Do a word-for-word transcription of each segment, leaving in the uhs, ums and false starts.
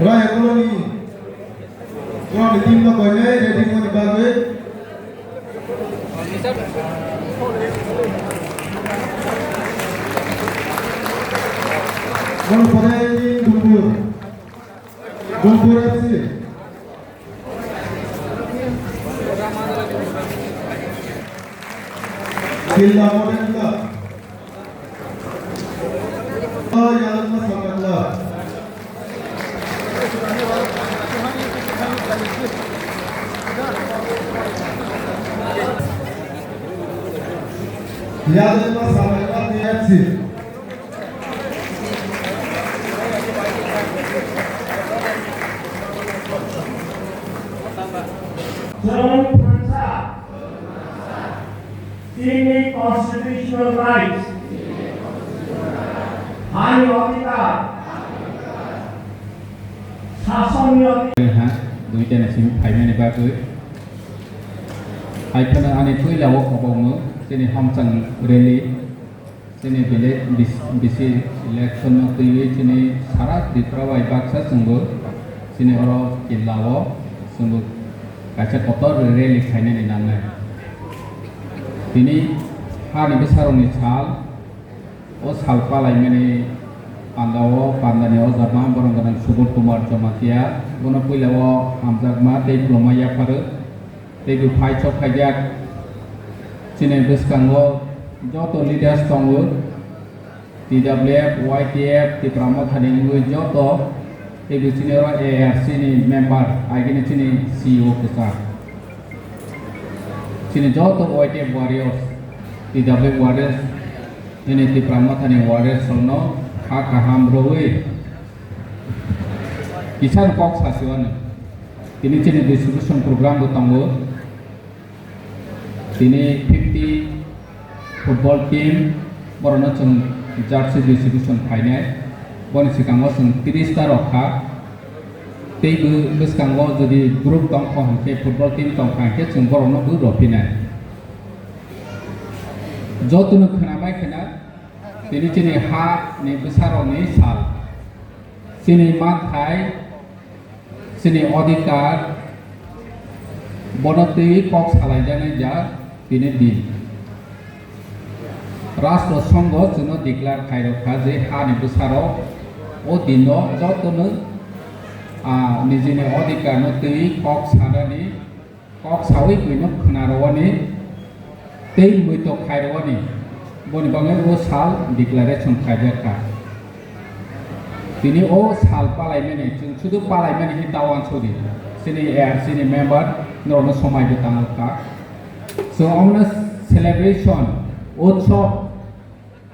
Raya koloni, koloni team no koinai ready mani bagwi. Kono pore team Gunpur, Gunpur F C. Killa Modern Club. Yalama Samra Club. Yalama Samra Club F C. Chwng phrwngsa chini constitutional rights, hani odhikar, sasonni odhikar. Ha, duitani simi phaimani bagwi. Haiphano ani puila o kobokno chini hamchang rally. Chini village bis-, bisi election no twiwi chini sara Tripura bai baksa chwngbo chini oro killa o chwngbo kaisa kotor rally khainani nangnai. Tini hani bwsarokni sal, o sal palaimani panda o, pandani o jama borok gwnang Subod Kumar Jamatia, bono puila o hamjakma tei khulumma yapharo. Tei bo phai sok khaijak. Chini bwskango joto leaders tongo, T W F, Y T F, Tipra Mothani wngwi joto, tei bo chini oro A R C ni member, agini chini C E O kwchak. Chini joto Y T F warriors, T W F warriors, nini Tipra Mothani warriors rokno kha kaham rwwi kisa kok sasiwano. Tini chini distribution program bo tongo. Tini fifty football team, borokno chwng jersey distribution khainai. Boni swkango chwng tris ta rok kha. Tei bw-, bwskango jodi group tongkha hinkhe, football team tongkha hinkhe, chwng borokno bw rwphinai. Jotono khwnabai khwna, tini chini ha ni bwsarokni sal. Chini manthai, chini odhikar, bono twi kok salaijaknai ja tini din. Rashtra Songho chwngno declare khairokha je hani bwsarok o dino jotono, ah, nijini odhikarno twi kok sanani kok sawi buino khwna rwani tei muitok khai rwani, boni bagwi o sal declaration khaijak kha. Tini o sal palaimani, chwng sudu palaimani hi ta uansukdi, chini A R C ni member norokno somai bo tangwk kha. Chwng omono celebration, utsob,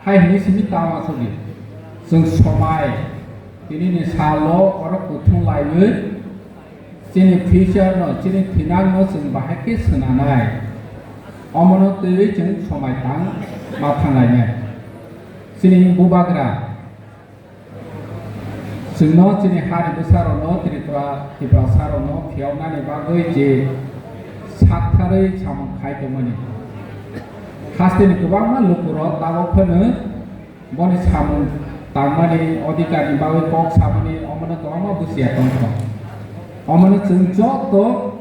hai hwnwi simi ta uansukdi. Chwng somai, tinini salo oro kuthum laiwi chini future no, chini thinang no chwng bahai khe swnanai. Omono twiwi chwng somai tang ma thanglainai. Chini bubagra chwngno, chini hani bwsarokno, Tripura, Tiprasarokno phiyawnani bagwi je saktharwi samung khai tongmani. Hasteni kwbangma lukurok tabok phano boni samung tangmani, odhikarni bagwi kok samani, omono kwbangma busia tongkha. Omono chwng joto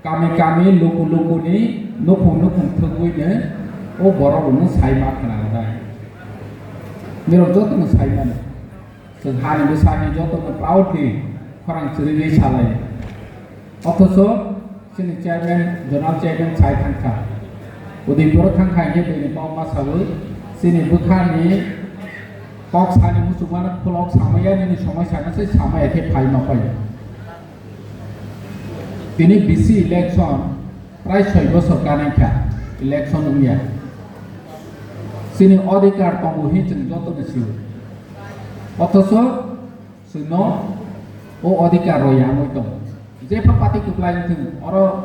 kami kami, luku lukuni, nukhung nukhung thwgwino o borok rokno sai ma khna rwnai. Nirok jotono sai mano. Chwng hani bwsani jotono proudly khorang chwrwngwi salai. Othocho chini chairman, zonal chairman sai thangkha. Udaipuro thangkha hinkhe buini kok ma sawi, chini bwkhani kok sani muchungmano khulok samaya nini somai sana se samaya khe phai ma pai. Tini bisi election prai soi bosor kanai kha, election wngya. Chini odhikar tongo hi chwng jotono sio. Othocho chwngno o odhikar rw yangwi tongo. Jepha party kwplai wngthung, oro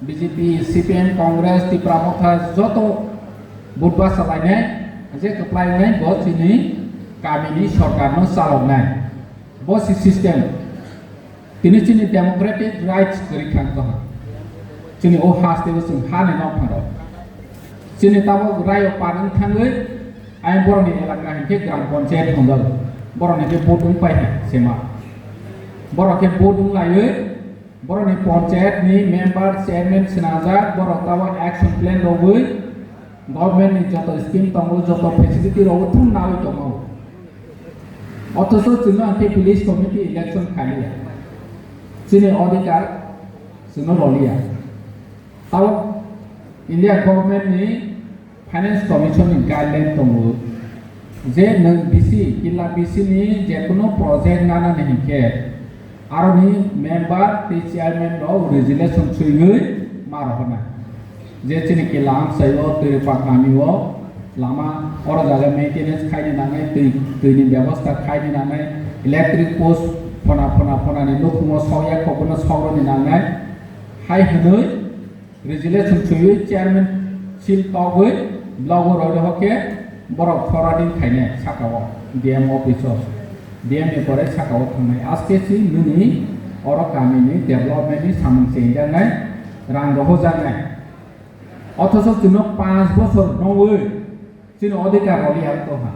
B J P, C P M, Congress, Tipra Motha joto budbasa lainai, je kwplai wngnai bo chini kamini sorkarno chaloknai. Bo si system. Tini chini democratic rights kwrwi kha wngkha. Chini o haste o chwng ha ni nokphang rok. Chini tabok rayo pan wng thangwi ayang borokni elaka hinkhe gram panchayat hwnjago. Borok ni khe vote wng pai hai sema. Borok khe vote wng laiwi, borok ni panchayat ni member, chairman swnamjak, borok tabo action plan rogwi government ni joto scheme tongo, joto facility rogwi thum nawi tongo. Othocho chwngno hwnkhe village committee election khaliya. Chini odhikar chwngno roliya. Tabok India government ni Finance Commission ni guideline tongo je nwng B C, killa B C ni jekunu project nanani hinkhe aroni member tei chairman rok resolution swiwi ma rohornai. Je chini killa amchaio twi rwpha kamio lama oro jaga maintenance khaini nangnai, twi, twini bebosta khaini nangnai, electric post phona phona phonani nukhungo sokya kok bono sokrwni nangnai. Hai hwnwi resolution swiwi chairman seal togwi blogo roi rohor khe borok forwarding khainai sakao D M office o, D M ni pore sakao thangnai. Aske si nini oro kamini development ni samung chengjaknai, rang rohojaknai. Othocho chwngno panch bochor nongwi chini odhikar roli ang tongha.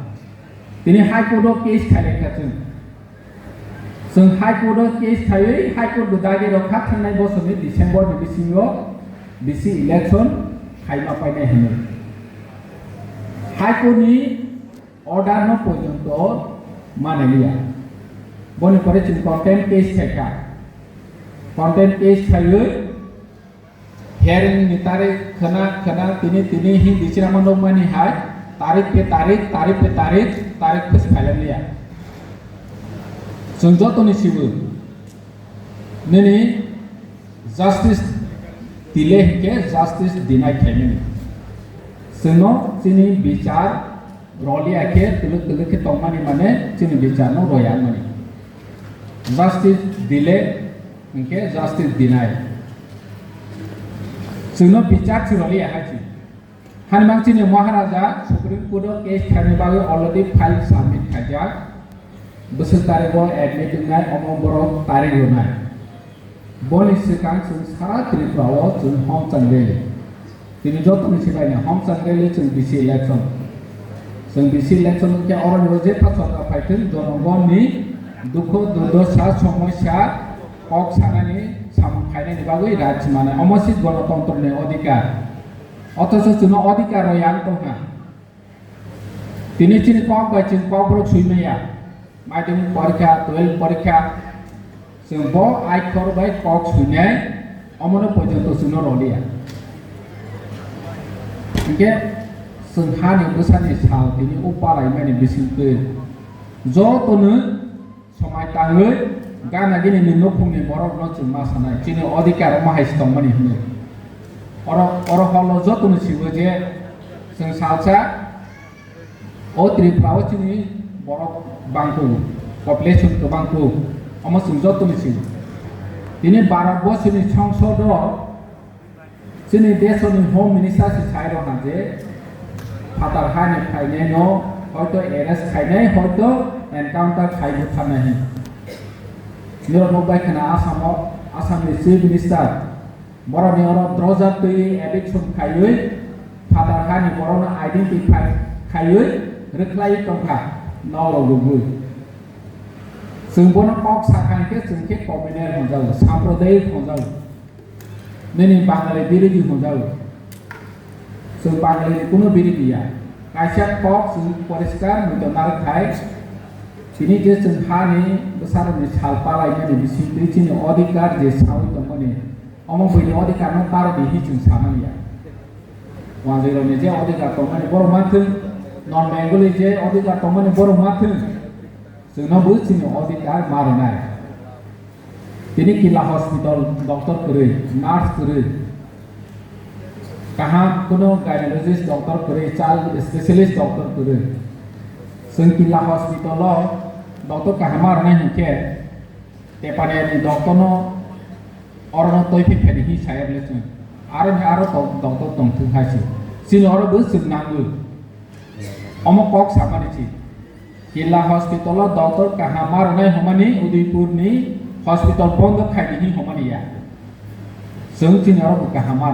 Tini High Court o case khailai kha chwng. Chwng High Court o case khaiwi High Court bo dagi rok kha thangnai bosorni December ni bisingo B C election khaima painai hwnwi. High Court ni order no porjonto manaliya. Boni pore chwng contempt case khaikha. Contempt case khaiwi hearing ni tarik khwna khwna tini tini hindi chinama nukmani hai tarik pe tarik, tarik pe tarik, tarik phus phailamliya. Chwng jotoni sibu nini justice delay hinkhe justice deny khaimani. Chwngno chini bichar roliya khe twlwk twlwk khe tongmani mane chini bicharno royangmani. Justice delay hinkhe justice deny. Chwngno bichar si roliya hai si. Hani mang chini Maharaja Supreme Court o case khaini bagwi already file submit khaijak. Bwswk tarigo admit wngnai, omo borok tarik rwnai. Boni swkang chwng sara Tripura o chwng homchang rally. Tini jotoni sibaini homchang rally chwng B C election. Chwng B C election wngkhe oroni o jepha sorkar phaithwng, jonogonni dukho durdosa somosya kok sanani samung khainani bagwi rajmanai. Omo se gonotontroni odhikar. Othocho chwngno odhikar rw yang tongkha. Tini chini kok bai chwng kokborok swi maya. Madhyamik porikha, twelve porikha, chwng bo aikhor bai kok swinai, omono porjonto chwngno roliya. Hinkhe chwng hani bwsani sal tini o palaimani bisingtwi jotono somai tangwi gana gini ni nukhungni borokno chwng ma sanai, chini odhikar omo hai se tongmani hwnwi. Oro, oro holo jotoni sigo je chwng salsa o Tripura o chini borok bangkuk, population kwbangkuk, omo chwng jotoni sigo. Tini Bharat borsoni songsod o chini desoni Home Minister se sai rwkha je phatar hani phainaino hoito arrest khainai, hoito encounter khai butharnai hin. Nirok nukbai khna Assam o, Assam ni Chief Minister borokni oro droja twi eviction khaiwi phatar hani borokno identify khaiwi rwkhlaiwi tongkha norok rwgwi. Chwng bono kok sakha hinkhe chwng khe communal hwnjago, sampradayik hwnjago. Nini Bangali birodhi hwnjago. Chwng Bangali ni kuno birodhi ya. Kaisa kok chwng poriskar muitu narwk khai. Tini je chwng hani bwsarokni sal palaimani bisingtwi chini odhikar je sawi tongmani, omo buini odhikar no taro di hi chwng samani ya. Wanjwirokni je odhikar tongmani borok manthwng, non Bengali je odhikar tongmani borok manthwng, chwngno bo chini odhikar ma rwnai. Tini Killa Hospital doctor kwrwi, nurse kwrwi, kaham kuno gynecologist doctor kwrwi, child specialist doctor kwrwi. Chwng Killa Hospital o doctor kaham ma rwnai hinkhe Tepaniani doctor no orono toi phik phani hi saya bwle chwng. Aro ni aro to-, doctor tong thung hai se. Chini oro bo chwng nango. Omo kok samani si. Killa hospital o doctor kaham ma rwnai hwnmani Udaipur ni hospital bondo khaidi hi hwnmani ya. Chwng chini oro bo kaham ma